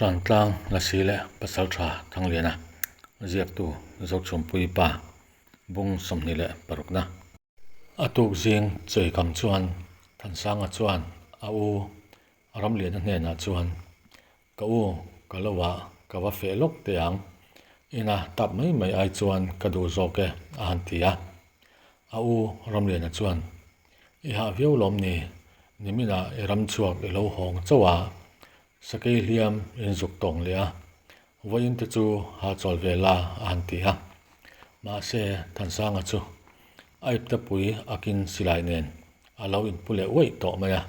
Ṭantlang Lasi leh Pasalṭha Thangliana ziaktu Zochhumpui pa bung 26na. A tuk zing Cheikam chuan Thansanga chuan a u Ramliana hnenah chuan, Ka u, ka lo ah ka va feh lawk teh ang, ina tap mai mai ai chuan ka duh zawk e a han ti a. A u Ramliana chuan, I hah viau lawm ni, niminah i ram chhuak i lo hawng chauh a, sakei hliam in zuk tawng leh a, vawiin te chu hahchawl ve la a han ti a. Mahse, Thansanga chu a iptepui akin silai nen a lo inpu leh uaih tawh mai a.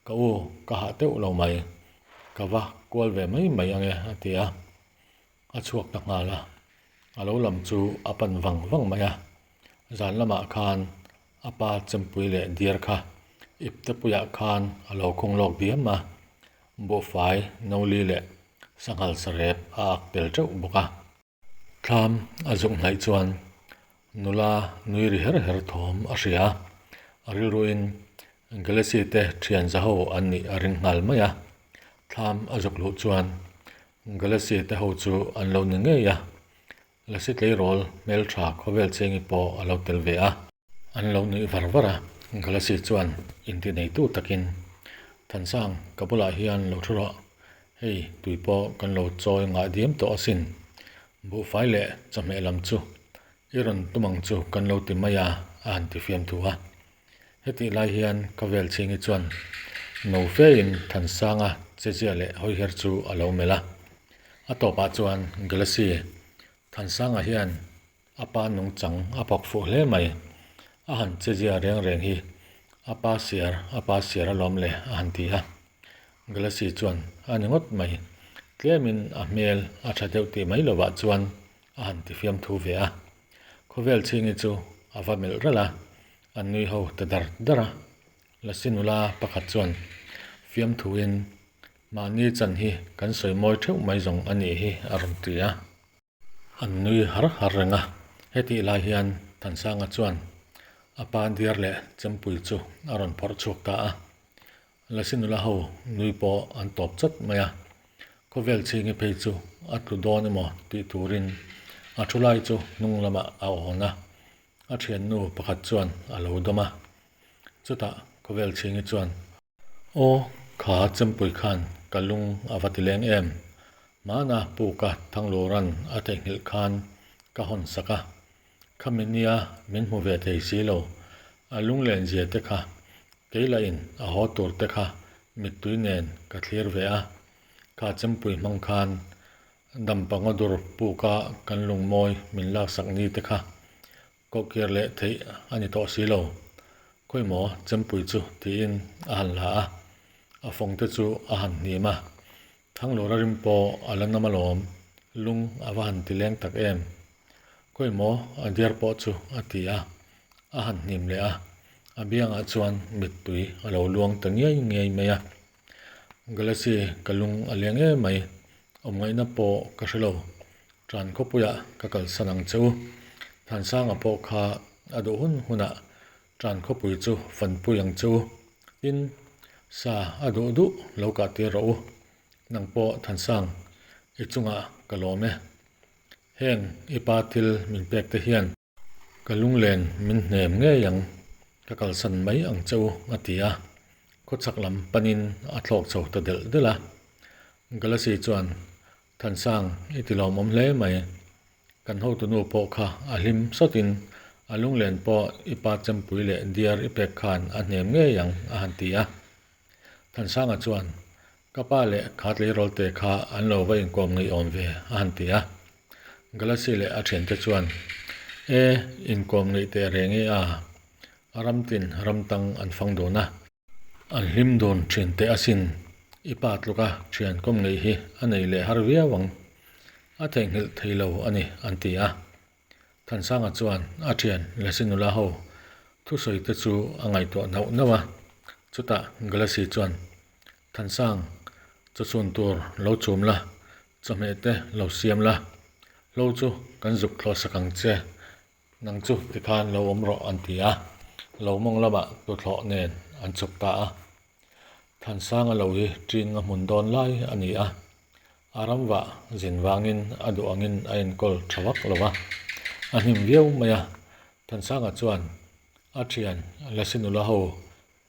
Ka u, ka hah teuh lo mai, ka va kual ve mai mai ange a ti a, a chhuak ta nghal a, a lo lam chu a pan vang vang mai a, zan lamah khan a pa chempui leh diar kha iptepuiah khan a lo khung lawk diam a, buhfai noli leh sanghal sarep a ak tel teuh bawk a. Thlam a zuk hnaih chuan nula nui ri her her thawm a hria a, a rilruin Galaxy te thian za ho an nih a ring nghal mai a. Thlam a zuk luh chuan Galaxy te ho chu an lo ni ngei a, Lasi tleirawl hmeltha khawvel chengi pawh a lo tel ve a. An lo nuih var var a, Galaxy chuan inti neitu takin, Thansang, ka bulah hian lo thu rawh, hei tui pawh kan lo chawi ngah diam tawh asin, buhfai leh chawhmeh lam chu i rawn tum ang chu kan lo ti mai a, a han ti fiam thu a. Hetih lai hian ka vel chhingi chuan no fein Thansanga chezia leh hawiher chu a lo melh a. A tawpah chuan Galaxy Thansanga hian A pa nungchang a phawk fuh hle mai. A han chezia reng reng hi a pa siar a pa siar alawm le a han ti a. Galaxy chuan a ni ngawt mai. Tlemin a hmel a tha deuh tih mai lovah chuan a han ti fiamthu ve a. Khawvel chhingi chu a va melh ralh a, an nui ho ta dar dar a. Lasi nula pakhat chuan fiamthuin mahni chan hi kan sawi mawi theuh mai zawng a nih hi a rawn ti a. An nui har har reng a, hetih lai hian Thansanga chuan a pa diar leh chempui chu a rawn phawrh chhuak ta a. Lasi nula ho nui pawh an tawp chawt mai a, khawvel chhingi phei chu a tlu dawn emaw tih turin a thu lai chu hnung lamah a awn a, a thiannu pakhat chuan a lo dawm a. Chutah khawvel chhingi chuan. Aw, kha chempui khan ka lung a va ti leng em? Hmana puka Thanglura'n a theihnghilh khan ka hawn sak a, khami nia min hmu ve thei si lo, a lunglen zia te kha kei lahin a haw tur te kha mittui nen ka thlir ve a, kha chempui hmang khan dampa ngaw dur puka kan lungmawi min laksak ni te kha Kohkir leh theih a ni tawh si lo. Khawimaw chempui chu tiin a han la a, a fawng te chu a han hnim a. Thanglura rim pawh a la nam alawm, lung a va han ti leng tak em. Khawimaw a diar pawh chu a ti a, a han hnim leh a, a biangah chuan mittui a lo luang ta ngiai ngiai mai a. Galaxy ka lung a leng em mai, awmngaihna pawh ka hre lo. Tan khawpuiah ka kalsan ang che u. Thansanga pawh kha a duh hun hunah tan khawpui chu fanpui ang che u. Tin, sa a duh duh lo kah tir rawh u. Nang pawh Thansang, i chungah ka lawm e. Heng i pa thil min pek te hian. Ka lunglen min hnem ngei ang, ka kalsan mai ang che u, a ti a. Khawchhak lam panin a thlawk chho ta delh delh a. Galaxy chuan, Thansang, i ti lawmawm hle mai. Kan hotunu pawh kha a hlim sawtin a lunglen pawh i pa chempui leh diar i pek khan a hnem ngei ang, a han ti a. Thansanga chuan, Ka pa leh kha tleirawlte kha an lo va inkawm ngeiawm ve, a han ti a. Galaxy leh a thiante chuan, E, inkawm ngeih teh reng e a, a ram tin ram tang an fang dun a. An hlim dun thin teh asin, i pa tluka thian kawm ngeih hi a nei leh har viau ang, a theihnghilh thei lo a ni, an ti a. Thansanga chuan a thian Lasi nula ho thusawi te chu a ngaihtuah nauh nauh a, chutah Galaxy chuan, Thansang, chawchhun tur lo chum la, chawhmeh te lo siam la, hlo chu kan zuk thlawh sak ang che, nang chu tikhan lo awm rawh an ti a, lo mawng lamah tuthlawh nen an chhuk ta a. Thansanga lo hi ṭin nga hmun dawn lai a ni a. A ramvah zin vangin a duh angin a enkawl tha vak lo va, a hnim viau mai a. Thansanga chuan a thian Lasi nula ho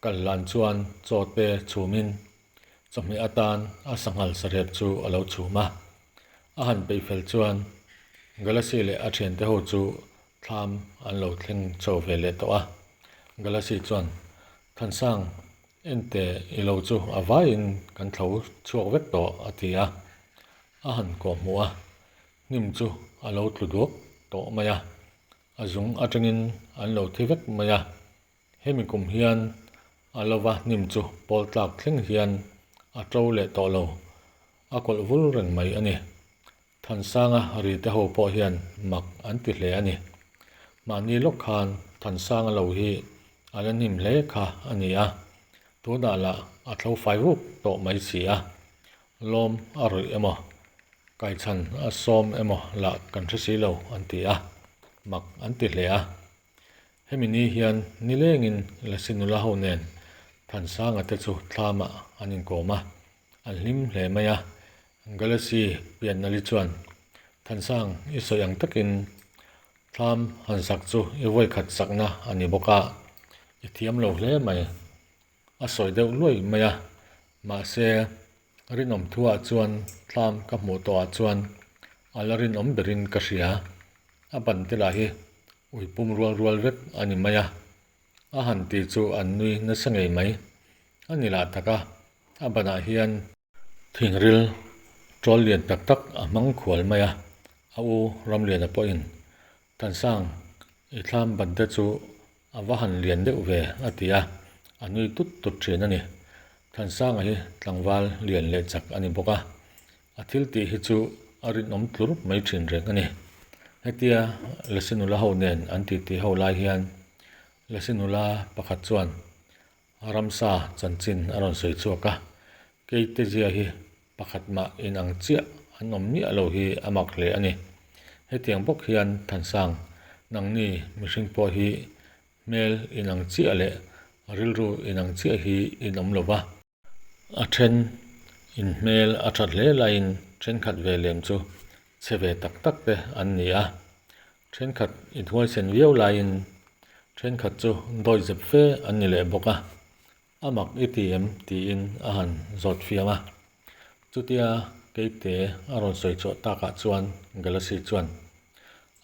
kal hlan chuan chaw te chhumin chawhmeh atan a sanghal sarep chu a lo chhum a. A han peih fel chuan Galasi leh a thiante ho chu thlam an lo thleng chho ve leh tawh a. Galasi chuan, Thansang, ente i lo chu a vaiin kan thlo chhuak vek tawh a ti a. A han kawh hmuh a, hnim chu a lo tlu duak tawh mai a. A zung atangin an lo thi vek mai a. Hemi kum hian a lova hnim chu pawl tlak thleng hian a to leh tawh lo, a kawlh vul reng mai a ni. Thansanga ri te ho pawh hian mak an ti hle a ni. Mahni lawk khan Thansanga lo hi a la hnim hle kha a ni a, tunah lah a tlo fai ruk tawh mai si a. Lawm a rawih emaw, kaichhan a sawm emaw lah kan hre si lo an ti a, mak an ti hle a. Hemi ni hian nilengin Lasi nula ho nen Thansanga te chu thlamah an inkawm a, an hlim hle mai a. Galasi piannali chuan, Thansang, i sawi ang takin thlam han sak chu i vawikhat sakna a ni bawk a, i thiam lo hle mai. A sawi deuh luai mai a, mahse rinawm thuah chuan thlam ka hmuh tawhah chuan a la rinawm berin ka hria. A ban te lah hi Ui pum rual rual vek a ni mai a, a han ti chu an nui nasa ngei mai. A ni lah tak a, a banah hian thingril ṭawl lian tak tak a hmang khual mai a, a u Ramliana pawhin, Thansang, i thlam ban te chu a va han lian deuh ve a ti a, a nui tut tut ṭhin a ni. Thansanga hi tlangval lian leh chak a ni bawk a, A thil tih hi chu a rinawm tlur mai thin reng a ni. Hetia Lasi nula ho nen an titi ho lai hian Lasi nula pakhat chuan ramsa chanchin a rawn sawi chhuak a, Keite zia hi pakhat mah inang chiah an awm miah lo hi a mak hle a ni. Hetiang bawk hian Thansang, nangni mihring pawh hi hmel inang chiah leh rilru inang chiah hi in awm lo va. A then in hmel a that hle laiin thenkhat ve lem chu chhe ve tak tak te an ni a, thenkhat inhuaisen viau laiin thenkhat chu dawi zep fe an ni leh bawk a, a mak i ti em tiin a han zawt fiam a. Chutia Keite a rawn sawi chhuah takah chuan Galasi chuan,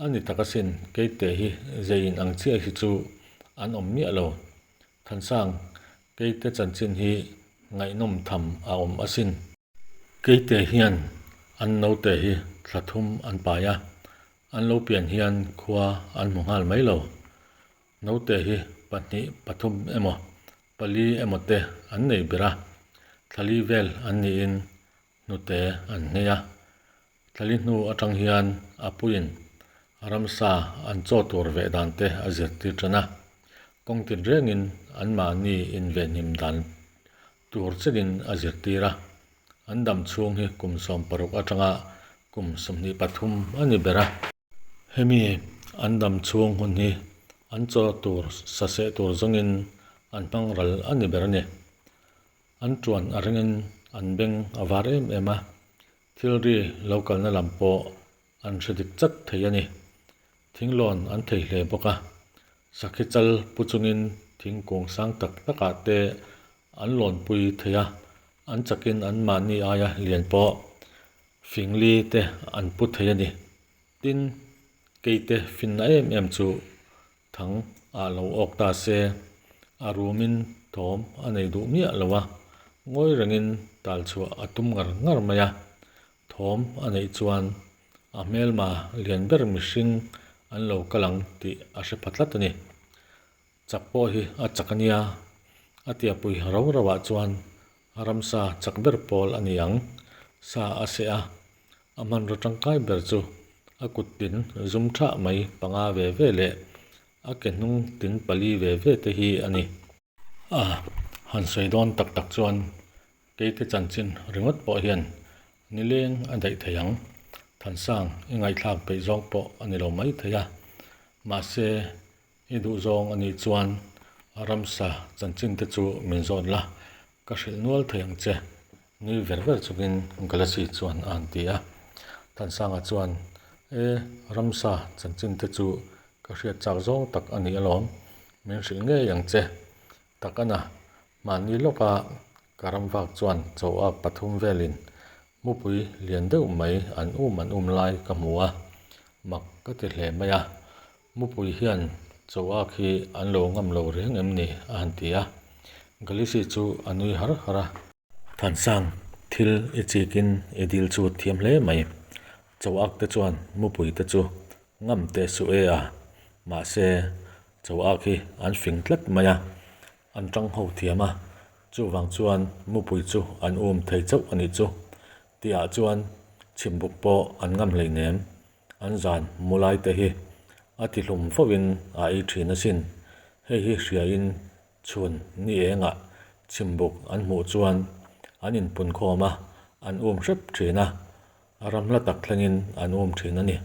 A ni tak asin, Keite hi zei in ang chiah hi chu an awm miah lo, Thansang, Keite chanchin hi ngaihnawm tham a awm asin. Keite hian an naute hi thla thum an pai a, an lo pian hian khua an hmu nghal mai lo. Naute hi pahnih pathum emaw pali emaw te an nei ber a, thlali vel an niin hnute an hnei a. Thlali hnu atang hian a puiin ramsa an chaw tur veh dan te a zirtir tan a, kawng tinrengin anmahni invenhim dan tur chenin a zirtir a. An dam chhung hi kum 60 atanga kum 23 a ni ber a. Hemi an dam chhung hun hi an chaw tur saseh tur zawngin an hmang ral a ni ber a ni. An tuan a ringin an beng a var em em a, Thil ri lo kalna lam pawh an hre dik chat thei a ni. Thinglawn an thei hle bawk a, sakhi chal pu chungin thingkung sang tak takah te an lawnpui thei a, an chakin anmahni aia lian pawh fingli te an pu thei a ni. Tin, keite finna em em chu Thang ah lo awk ta se, a rumin thawm a nei duh miah lo a, ngawi rengin tal chhuah a tum ngar ngar mai a. Thawm a neih chuan a hmelma lian ber mihring an lo kal ang tih a hre pha tlat a ni. Chak pawh hi a chak a nia, a tiapui rau rauah chuan ramsa chak ber pawl a ni ang. Sa a seh a, A hmanraw tangkai ber chu a kut tin zum thah mai panga ve ve leh a ke hnung tin pali ve ve te hi a ni. A han sawi dawn tak tak chuan keite chanchin ringawt pawh hian nileng a daih thei ang. Thansang i ngaihthlak peih zawng pawh a ni lo mai thei a, mahse i duh zawng a nih chuan ramsa chanchin te chu min zawt la, ka hrilh nual thei ang che. Nui ver ver chungin Galasi chuan a han ti a. Thansanga chuan, E, ramsa chanchin te chu ka hriat chak zawng tak a ni alawm, min hrilh ngei ang che. Tak a na, mahni lawka ka ram vak chuan chauhak pathum velin mupui lian deuh mai an um an um lai ka hmu a, mak ka ti hle mai a. Mupui hian chauhak hi an lo ngam lo reng em ni? a han ti a. Galisi chu a nui har har a. Thansang, thil i chikin i dil chu thiam hle mai. Chauhak te chuan mupui te chu ngam teh suh e a, mahse chauhak hi an fing tlat mai a, an tang ho thiam a, chuvang chuan mupui chu an um thei chauh a nih chu. Tihah chuan chhimbuk pawh an ngam hleinem. An zan mulai te hi a ti hlum fovin a ei thin asin. Hei hi hriain chhun ni engah chhimbuk an hmuh chuan an inpun khawm a, an um hrep thin a, ram hla tak thlengin an um thin a ni.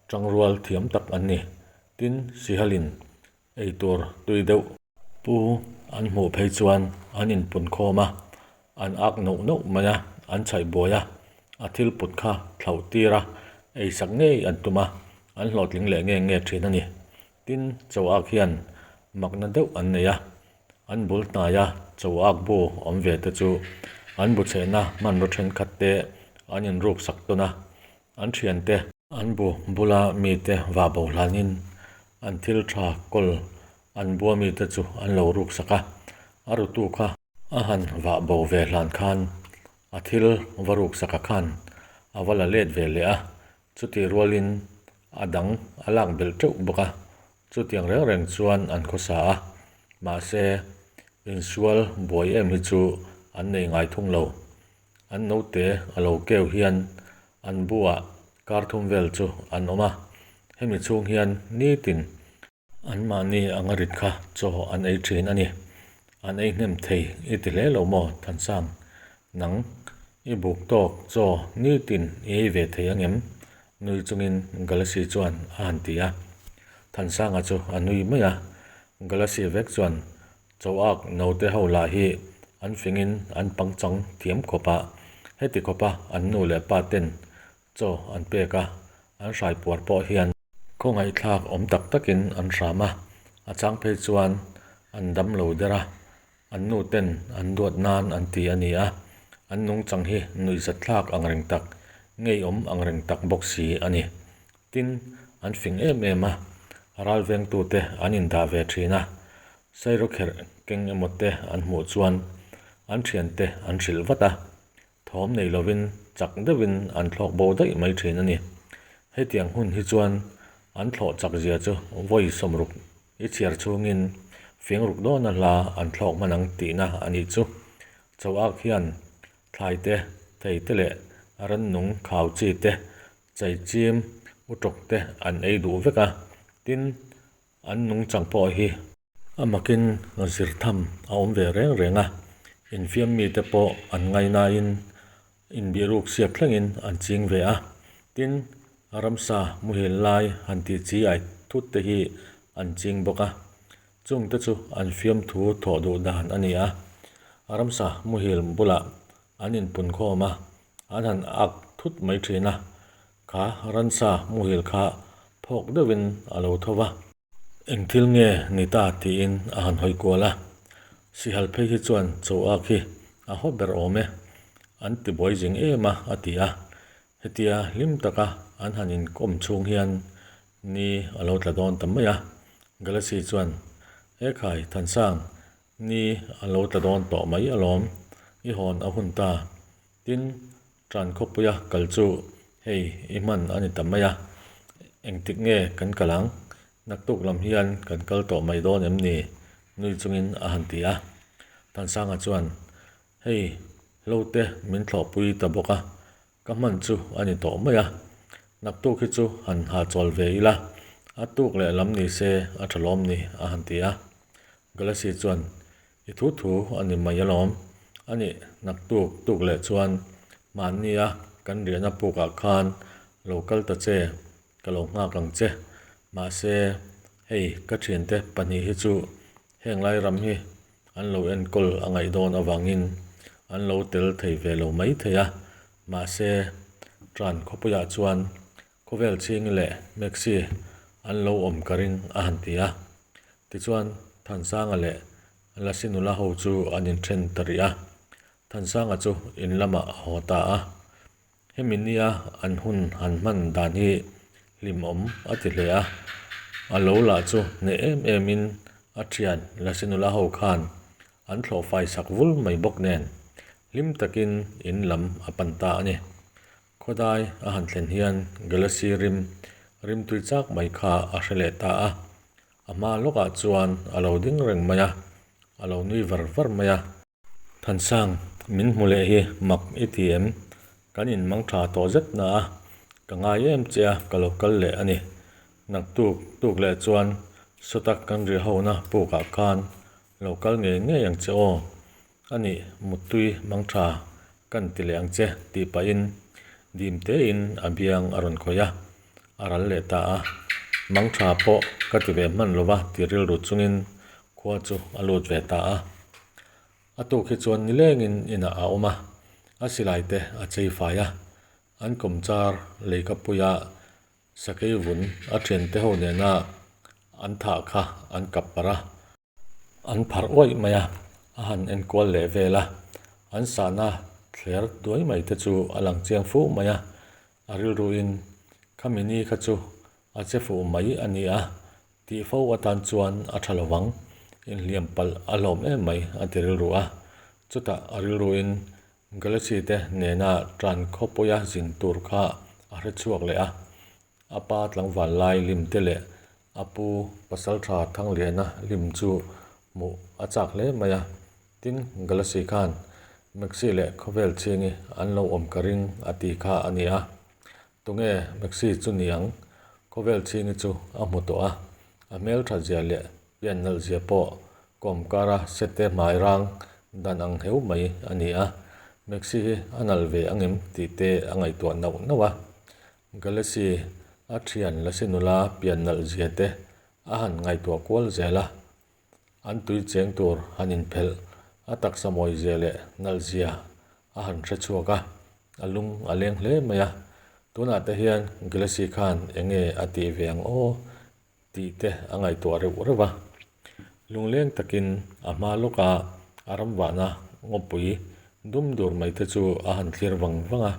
Tangrual thiam tak an ni. Tin, Sihalin Eitur tui deuh. Pu an hmuh phei chuan an inpun khawm a, an ak neuh neuh mai a, an chhaih buai a, a thil put kha thlauh tir a, ei sak ngei an tum a, an hlawhtling leh nge nge thin a ni. Tin, cho ak hian makna deuh an nei a, an bul hnaia cho ak bu awm ve te chu an bu chhehna hmanraw thenkhat te an inruk sak tawn a, an thiante, An bu bula mite vah bo hlanin an thil tha kawl an bua mite chu an lo ruk sak a, a rutu kha a han vah bo ve hlan khan a thil va ruk sak a khan a va la let ve leh a, chutih rualin a dang a lak belh teuh bawk a, chutiang reng reng chuan an khawsa a, mahse insual buai em hi chu an nei ngai thung lo. An naute a lo keu hian an buah kar thum vel chu an awm a, hemi chhung hian nitin anmahni anga rit kha chaw an ei thin a ni. An ei hnem thei i ti hle lo maw Thansang? Nang i buk tawk chaw nitin i ei ve thei angem? Nui chungin Galasi chuan a han ti a. Thansanga chu a nui mai a, Galasi vek chuan Chauhak naute ho lah hi an fingin an pangchang thiam khawp a, heti khawpa an nu leh pa ten chaw an pek a, an hrai puar pawh hian khawngaihthlak awm tak takin an hram a, a chang phei chuan an dam lo der a, an nu ten an duat nan an ti a ni a, an nungchang hi nuihzatthlak angreng tak, ngeiawm angreng tak bawk si a ni. Tin, an fing em em a, ral vengtute an indah ve thin a, sairawkherh keng emaw te an hmuh chuan an thiante an hrilh vat a, thawm nei lovin chak deuhin an thlawk bo daih mai thin a ni. Hetiang hun hi chuan an thlawh chak zia chu vawi sawmruk i chhiar chhungin fingruk dawna hla an thlawk hman ang tihna a nih chu. Chauhak hian thlai te, thei te leh rannung khau chi te Chaichim utawk te an ei duh vek a, tin an nungchang pawh hi a makin zir tham a awm ve reng reng a, infiam mite pawh an ngainain inbihruk siak thlengin an ching ve a, tin ramsa muhil lai han tih chi ai thut te hi an ching bawk a, chungte chu an fiamthu thawh duh dan a ni a, ramsa muhil bulah an inpun khawm a, an han ak thut mai thin a, kha ransa muhil kha phawk deuhin a lo tho va. Eng thil nge ni ta tiin a han hawi kual a, Sihal phei hi chuan chaw ak hi a haw ber awm e, an ti buai zing em a a ti a, hetia hlim taka an han inkawm chhung hian ni a lo tla dawn ta mai a, Galasi chuan, Ekhai Thansang, Ni a lo tla dawn tawh mai alawm, i hawn a hun ta. Tin, tan khawpuia kal chu hei i hman a ni ta mai a, engtik nge kan kal ang? Naktuk lam hian kan kal tawh mai dawn em ni? Nui chungin a han ti a. Thansanga chuan, Hei, hlote min thlawhpui ta bawk a, Ka hman chu a ni tawh mai a, naktuk hi chu han hahchawl ve ila, a tuk leh lam ni se a tha lawm ni a han ti a. Galasi chuan, I thu thu a ni mai alawm, a nih naktuk tuk leh chuan mahnia kan riahna pukah khan lo kal ta che, ka lo nghak ang che. Mahse, hei ka thiante pahnih hi chu heng lai ram hi an lo enkawl a ngaih dawn avangin an lo tel thei ve lo mai thei a, mahse Tran khawpuiah chuan khawvel chhing leh Maxi an lo awm ka ring a han ti a. Tichuan Thansanga leh Lasi nula ho chu an inthen ta rih a, Thansanga chu in lamah a haw ta a. Hemi nia an hun han hman dan hi hlimawm a ti hle a, a lo lah chu hneh em em in a thian Lasi nula ho khan an thlawh fai sak vul mai bawk nen hlim takin in lam a pan ta a ni. Khawdai a han thlen hian Galaxy rim rimtui chak mai kha a hre leh ta a, a hma lawkah chuan a lo ding reng mai a, a lo nui var var mai a. Thansang, min hmu leh hi mak i ti em? Kan inmang tha tawh zet na a, ka ngai em che a ka lo kal leh a ni. Naktuk tuk leh chuan sawta kan ri hona pukah khan lo kal ngei ngei ang che aw. A nih, muttui mang tha kan ti leh ang che tih pahin dim tein a biang a rawn khawih a, a ral leh ta a. Mang tha pawh ka ti ve hman lova ti rilru chungin khua chu a lut ve ta a. A tuk hi chuan nilengin inah a awm a, a silai te a chei fai a, an kawmchar leikapuia sakei vun a thiante ho nena an thah kha an kap parh a, an pharh uaih mai a, a han enkual leh vel a, an sahna thler duai mai te chu a lang chiang fuh mai a, a rilruin khami ni kha chu a che fuh mai a ni a, Tih fo atan chuan a tha lovang, inhliam palh a hlawm em mai a ti rilru a. Chutah a rilruin Galaxy te nena tan khawpuia zin tur kha a hre chhuak leh a. A pa tlangval lai lim te leh a pu pasaltha Thangliana lim chu hmuh a chak hle mai a. Tin, Galaxy khan Maxi leh khawvel chhingi an lo awm ka ring a ti kha a ni a. Tunge Maxi chu ni ang? Khawvel chhingi chu a hmu tawh a, a hmel that zia leh pian nalh zia pawh kawm kara sete hmai rang dan ang heu mai a ni a. Maxi hi a nalh ve angem tih te a ngaihtuah nauh nauh a. Galaxy a thian Lasi nula pian nalh zia te a han ngaihtuah kual zel a. An tui cheng tur han inphelh, a taksa mawi zia leh nalh zia a han hre chhuak a, a lung a leng hle mai a. Tunah te hian Galaxy khan eng nge a tih ve ang aw tih te a ngaihtuah reuh reuh a. Lungleng takin a hma lawka a ramvahna ngawpui dum dur mai te chu a han thlir vang vang a,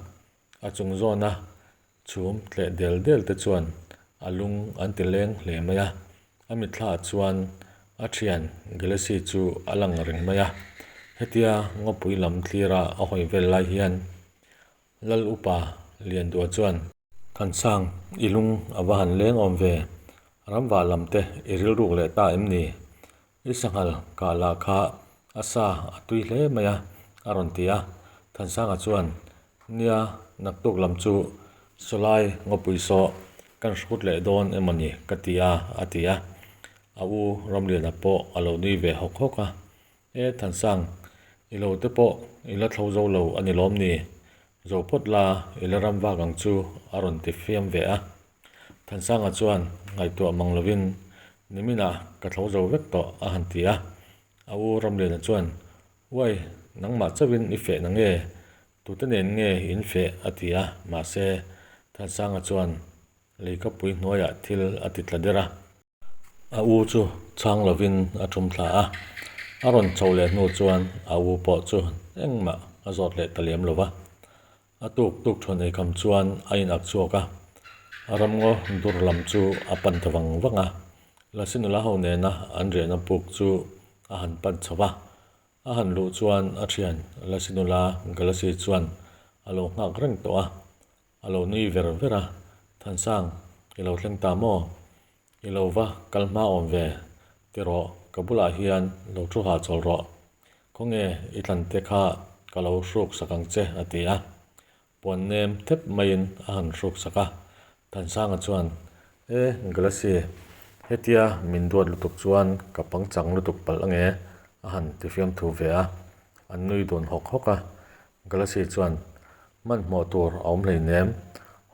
a chung zawna Chhum tleh del del te chuan a lung an ti leng hle mai a, a mitthla chuan a thian Galaxy chu a lang reng mai a. Hetia ngawpui lam thlira a hawi vel lai hian Lal upa Liandua chuan, Thansang, i lung a va han leng awm ve, ramvah lam te i rilruk leh ta em ni? I sanghal kah lah kha a sa a tui hle mai a, a rawn ti a. Thansanga chuan, Nia, naktuk lam chu sawlai ngawpui saw kan hrut leh dawn emaw ni ka ti a, a ti a. A u Ramliana pawh a lo nui ve hawk hawk a. E Thansang, i lo te pawh i la thlo zo lo a ni lawm ni? Zo phawt la, i la ram vak ang chu, a rawn ti fiam ve a. Thansanga chuan ngaihtuah mang lovin, Niminah ka thlo zo vek tawh, a han ti a. A u Ramliana chuan, Uai, nangmah chauhin i feh na nge? Tute nen nge in feh? a ti a. Mahse, Thansanga chuan leikapui hnuaiah thil a ti tla der a. A u chu chhang lovin a tum thla a. A rawn chhoh leh hnu chuan a u pawh chu engmah a zawt leh ta lem lo va. A tuk tuk thawn eikham chuan a inak chhuak a, a ramngaw dur lam chu a pan ta vang vang a. Lasi nula ho nena an riahna puk chu a han pan chho va. A han luh chuan a thian Lasi nula Galasi chuan a lo nghak reng tawh a, a lo nui ver ver a, Thansang, i lo thleng ta maw? I lo va kal hma awm ve, ti rawh, ka bulah hian lo thu ha chawl rawh. Khawnge i thlan te kha ka lo hruk sak ang che, a ti a. Puan nem thep maiin a han hruk sak a. Thansanga chuan, E, Galaxy, hetia min duat lutuk chuan ka pangchang lutuk palh ange, a han ti fiamthu ve a. An nui dun hawk hawk a. Galaxy chuan, Hmanhmawh tur a awm hleinem,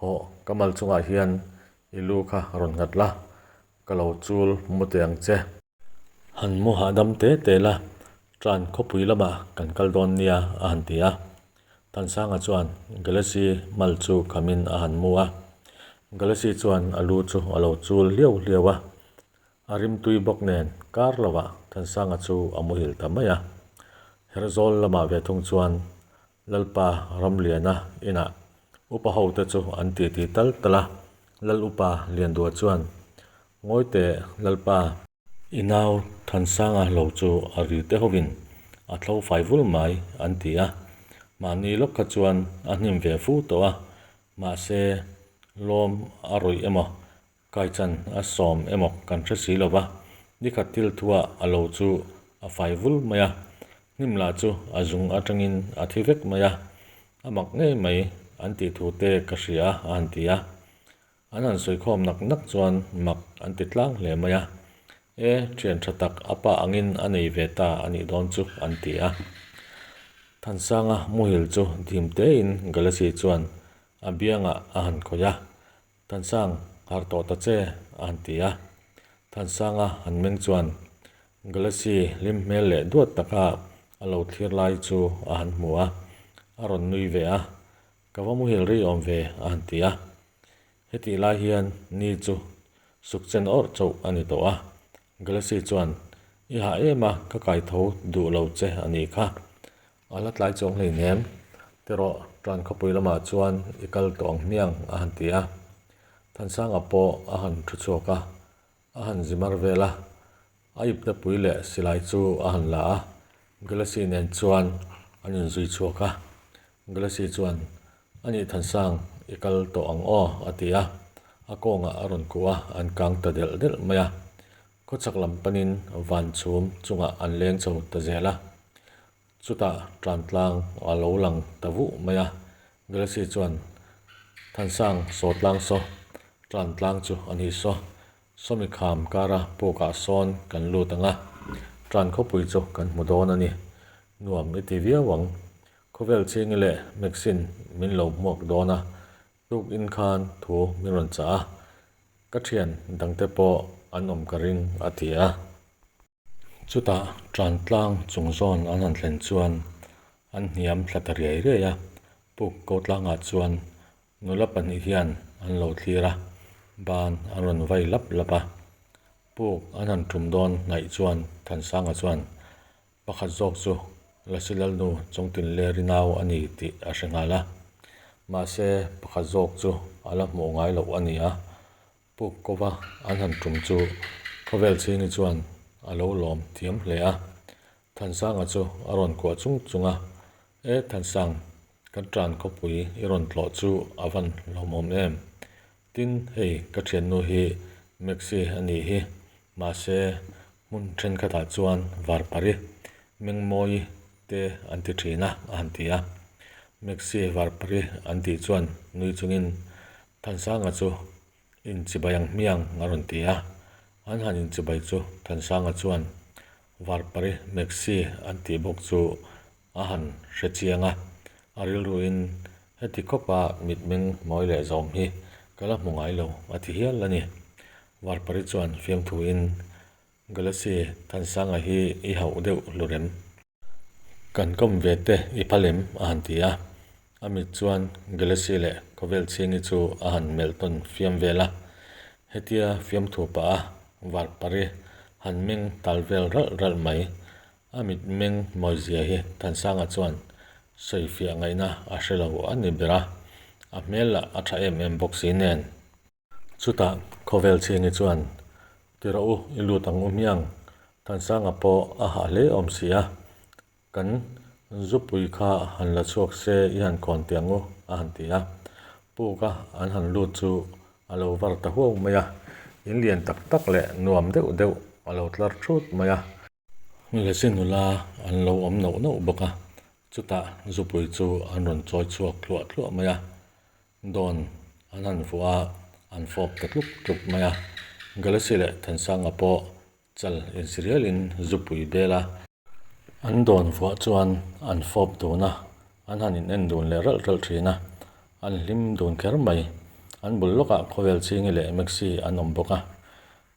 hawh ka mal chungah hian I lu kha rawn nghat la, ka lo chul mu teh ang che. Han mu hahdam te te la, Tan khawpui lamah kan kal dawn nia a han ti a. Thansanga chuan Galaxy mal chu khamin a han mu a. Galaxy chuan a lu chu a lo chul hliau hliau a. A rimtui bawk nen kar lovah Thansanga chu a muhil ta mai a. Herhzawl lamah ve thung chuan Lalpa Ramliana inah upa hote chu an titi tal tal a. Lal upa Liandua chuan, Ngawi teh Lalpa, I nau Thansanga lo chu a ri te hovin a thlo fai vul mai an ti a, mahni lawk kha chuan a hnim ve fu tawh a, mahse lawm a rawih emaw kaichan a sawm emaw kan hre si lo va, nikhat thil thuah a lo chu a fai vul mai a, hnim lah chu a zung atangin a thi vek mai a, a mak ngei mai an tih thu te ka hria a han ti a. An han sawikhawm nak nak chuan mak an ti tlang hle mai a, E, thian tha tak a pa angin a nei ve ta a nih dawn chu an ti a. Thansanga muhil chu dim tein Galaxy chuan a biangah a han khawih a, Thansang, harh tawh ta che a han ti a. Thansanga han meng chuan Galaxy hlim hmel leh duat taka a lo thlir lai chu a han hmu a, a rawn nui ve a, Ka va muhil rei awm ve a han ti a. Hetih lai hian ni chu suk chen awrh chauh a ni tawh a. Galaxy chuan, I hah em a, ka kai tho duh lo che a nih kha. A la tlai chuang hleinem. Tirawh, tan khawpui lamah chuan i kal tawh ang hmiang a han ti a. Thansanga pawh a han thu chhuak a, a han zi mar vel a. A iptepui leh silai chu a han la a, Galaxy nen chuan an inzui chhuak a. Galaxy chuan, A nih Thansang, i kal tawh ang aw, a ti a. A kawngah a rawn kuh a, an kang ta delh delh mai a. Khawchhak lam panin van chhum chungah an leng chho ta zel a. Chutah tantlang a lo lang ta vuh mai a. Galaxy chuan, Thansang, saw tlang saw, tantlang chu a ni saw. Sawmi kham kara pukah sawn kan lut ang a, tan khawpui chu kan hmu dawn a ni. Nuam i ti viau ang. Khawvel chhingi leh Maxine min lo hmuak dawn a, tuk in khan thu min rawn chah a, ka thian dangte pawh an awm ka ring a ti a. Chutah tantlang chung zawn an han thlen chuan an hniam thla ta riai riai a, puk ko tlangah chuan nula pahnih hian an lo thlir a, ban an rawn vai lap lap a. Puk an han tum dawn hnaih chuan Thansanga chuan Pakhat zawk chu Lasi Lalnu Chawngtinleri nau a ni tih a hre nghal a. Mahse, pakhat zawk chu a la hmuh ngai loh a ni a. Puk kova an han tum chu khawvel chhingi chuan a lo lawm thiam hle a. Thansanga chu a rawn kuah chung chung a, E Thansang, kan tan khawpui i rawn tlawh chu a van hlawmawm em? Tin, hei ka thiannu hi Maxi a nih hi, mahse hmun thenkhatah chuan Varpari, Mengmawi te an ti thin a, a han ti a. Maxi Varpari an tih chuan nui chungin Thansanga chu inchibai ang hmiang a rawn ti a. An han inchibai chu Thansanga chuan Varpari Maxi an tih bawk chu A han hre chiang a, a rilruin heti khawpa mitmeng mawi leh zawm hi ka la hmu ngai lo a ti hial a ni. Varpari chuan fiamthuin Galaxy Thansanga hi i hauh deuh hlurem. Kan kawm ve te i phal em? a han ti a. A mit chuan Galaxy leh Khawvel chhingi chu a han melh tawn fiam vel a. Hetia fiamthu pah a Varpari han meng tal vel ralh ralh mai. A mitmeng mawizia hi Thansanga chuan sawifiah ngaihna a hre lo a ni ber a, a hmel lah a tha em em bawk si nen. Chutah khawvel chhingi chuan, Ti rawh u, i lut ang u hmiang, Thansanga pawh a hah hle awm si a, kan zupui kha han la chhuak se i han khawn teh ang u, a han ti a. Puka an han lut chu a lo var ta huau mai a, in lian tak tak leh nuam deuh deuh a lo tlar thut mai a. Lasi nula an lo awm nauh nauh bawk a, chutah zupui chu an rawn chawi chhuak thluah thluah mai a, dawn an han vuah a, an fawp ta tluk tluk mai a. Galaxy leh Thansanga pawh chal insi rialin zupui bel a, an dawn vuah chuan an fawp dun a, an han in en dun leh ralh ralh thin a, an hlim dun kher mai. An bul lawkah Khawvel Chhingi leh Maxi an awm bawk a,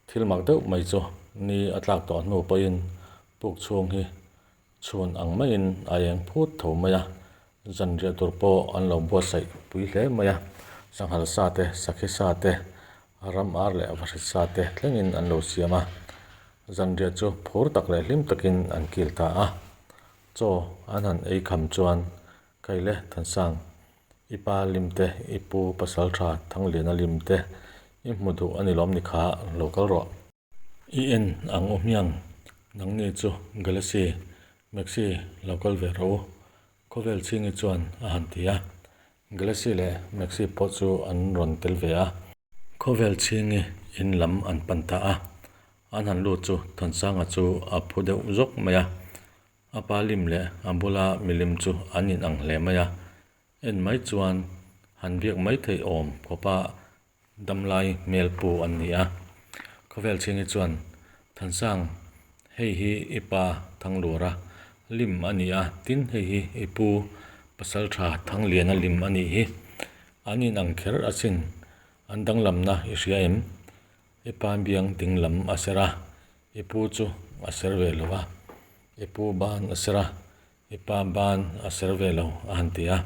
Thil mak deuh mai chu ni a tlak tawh hnu pawhin puk chhung hi Chhun ang maiin a eng phut tho mai a, zanriah tur pawh an lo buatsaih pui hle mai a, sanghal sa te, sakhi sa te, ram ar leh vahrit sa te thlengin an lo siam a. Zanriah chu phur tak leh hlim takin an kil ta a. Chaw an han ei kham chuan Kaile Thansang, i pa lim te, i pu Pasaltha Thangliana lim te i hmu duh a ni lawm ni kha, lo kal rawh. I en ang u hmiang, nangni chu Galaxy, Maxi lo kal ve rawh u, khawvel chhingi chuan a han ti a. Galaxy leh Maxi pawh chu an rawn tel ve a. Khawvel chhingi in lam an pan ta a, an han lut chu Thansanga chu a phu deuh zawk mai a. A pa lim leh a bula milim chu an inang hle mai a, en mai chuan han biak mai theih awm khawpa Damlai hmel pu an ni a. Khawvel chhingi chuan, Thansang, hei hi i pa Thanglura lim a ni a, tin hei hi i pu Pasaltha Thangliana lim a nih hi. An inang kher asin, an danglamna i hria em? I pa biang dinglam a ser a, i pu chu a ser ve lo a, i pu ban a ser a, I pa ban a ser ve lo a han ti a.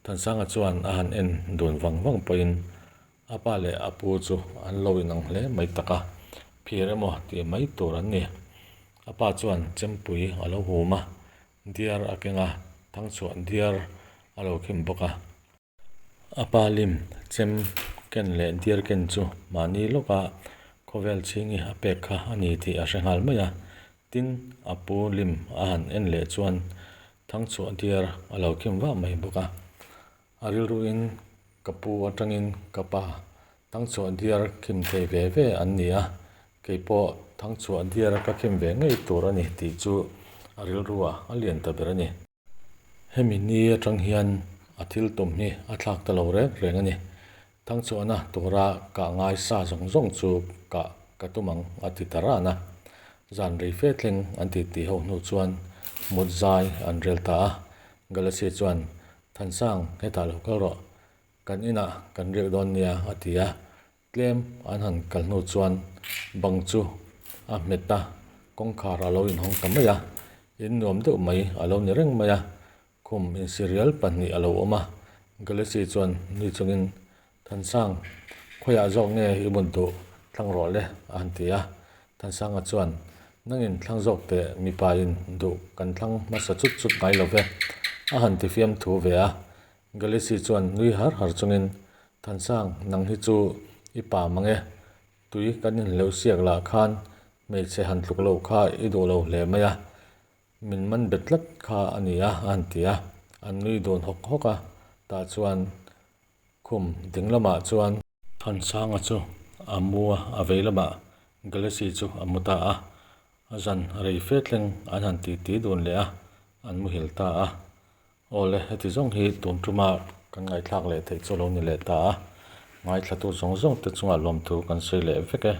Thansanga chuan a han en dun vang vang pawhin a pa leh a pu chu an lo inang hle mai tak a, phir emaw tih mai tur an ni. A pa chuan chempui a lo hum a, diar a keng a, thangchhuah diar a lo khim bawk a. A pa lim chem ken leh diar ken chu mahni lawka khawvel chhingi a pek kha a ni tih a hre nghal mai a. Tin, a pu lim a han en leh chuan thangchhuah diar a lo khim vah mai bawk a. A rilruin ka pu atangin ka pa thangchhuah diar khim thei ve ve an ni a, kei pawh thangchhuah diar ka khim ve ngei tur a ni tih chu a rilruah a lian ta ber a ni. Hemi ni atang hian a thil tum hi a thlak ta lo reng reng a ni. Thangchhuahna tura kah ngai sa zawng zawng chu kah ka tum ang a ti ta ran a. Zan rei fe thleng an ti tih ho hnu chuan mut zai an rel ta a. Galaxy chuan, Thansang, hetah lo kal rawh. Kan inah kan riak dawn nia a ti a. Tlem an han kal hnu chuan bang chu a hmet a, kawngkhar a lo inhawng ta mai a, in nuam deuh mai a lo ni reng mai a, khum insirial pahnih a lo awm a, Galaxy chuan nui chungin, Thansang, khawiah zawk nge i mut duh thlang rawh le? a han ti a, Thansanga chuan, Nangin thlang zawk teh mipain duh kan thlang hmasa chut chut ngai lo ve, a han ti fiamthu ve a, Galaxy chuan nui har har chungin, Thansang, nang hi chu i pa mang e. Tui kan inhleuh siak lah khan hmeichhe han tluk loh kha i duh lo hle mai a, min man bet tlat kha a ni a, a han ti a. An nui dun hawk hawk a, tah chuan khum ding lamah chuan. Thansanga chu a mu a, a vei lamah Galaxy chu a mu ta a. Zan rei fe thleng an han titi dun leh a, an muhil ta a. Awle, heti zawng hi tun tuma kan ngaihthlak leh theih chu a lo ni leh ta a, ngaithlatu zawng zawng te chungah lawmthu kan sawi leh vek e.